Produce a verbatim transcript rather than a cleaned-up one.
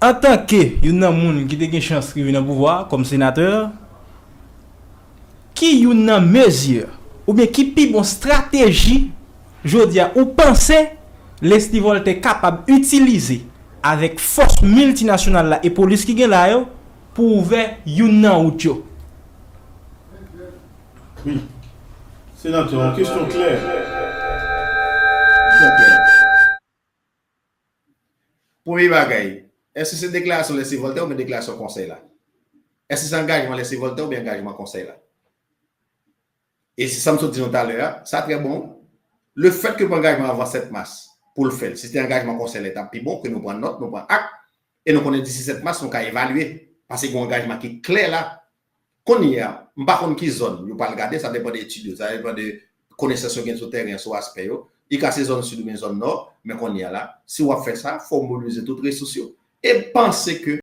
Antanke youn nan moun ki te gen chans rive nan pouvwa a kòm senatè, ki youn nan mezi oubyen ki pi bon estrateji jodi a ou panse Leslie Voltaire kapab itilize avèk fòs miltinasyonal la e polis ki gen la yo pou ouvè youn nan wout yo? Wi. Senatè, yon kesyon klè. Kesyon klè. Premye bagay, èske se deklarasyon Leslie Voltaire oubyen deklarasyon konsèy la? Èske se angajman Leslie Voltaire oubyen angajman konsèy la? E se sa m sot di nou talè a, sa trè bon. Lefètke l pran angajman avan sèt mas pou l fè l, si se te angajman konsèy la, li t ap pi bon ke nou pran nòt, nou pran ak, e nou konnen disi sèt mas nou ka evalye, paske gen yon angajman ki klè la. Kounye a, m pa konn ki zòn yo pral gade, sa depann de etid yo, sa depann de konesans yo gen sou teren an, sou aspè yo. Li ka se zòn sid oubyen zòn nò, men kounye a la, si w ap fè sa, fò w mobilize tout resous yo. E m panse ke